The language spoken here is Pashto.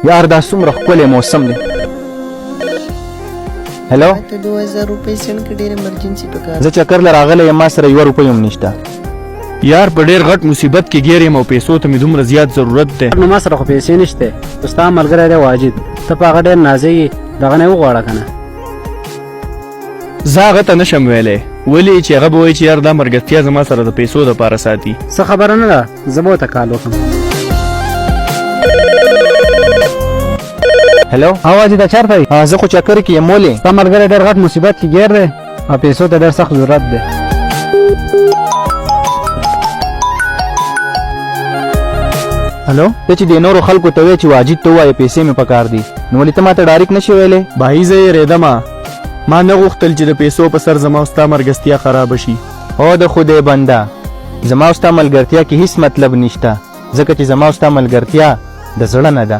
یار دا څومره ښکلی موسم دی. هلو. ته 2000 روپۍ سند کې، ډېر ایمرجنسي پکار. زه چکر له راغلی یم، ما سره یوه روپۍ هم نشته. یار، په ډېر غټ مصیبت کې ګیر یم او پیسو ته مې دومره زیات ضرورت دی. نو ما سره خو پیسې نشته، خو ستا ملګری دی واجد، ته په هغه ډېر نازېږي، دغه نه وغواړه که نه. زه هغه ته نشم ویلی، ولې چې هغه به وایي چې یار دا ملګرتیا زما سره د پیسو دپاره ساتي. څه خبره نه ده، زه به ورته کال وکړم. هلو. ها واجده، چېرته یې؟ زه خو چکر کې یم، ولې؟ ستا ملګری ډېر غټ مصیبت کې ګیر دی او پیسو ته ډېر سخت ضرورت دی. هلو، ته چې د نورو خلکو ته وایې چې واجد ته ووایه پیسې مې پکار دي، نو ولې ته ماته ډایرکټ نشې ویلی؟ بهایي، زه یې ما نه غوښتل چې د پیسو په سر زما او ستا ملګرتیا خرابه شي. او د خدای بنده، زما او ستا ملګرتیا کې هیڅ مطلب نشته، ځکه چې زما او ستا ملګرتیا د زړه نه ده.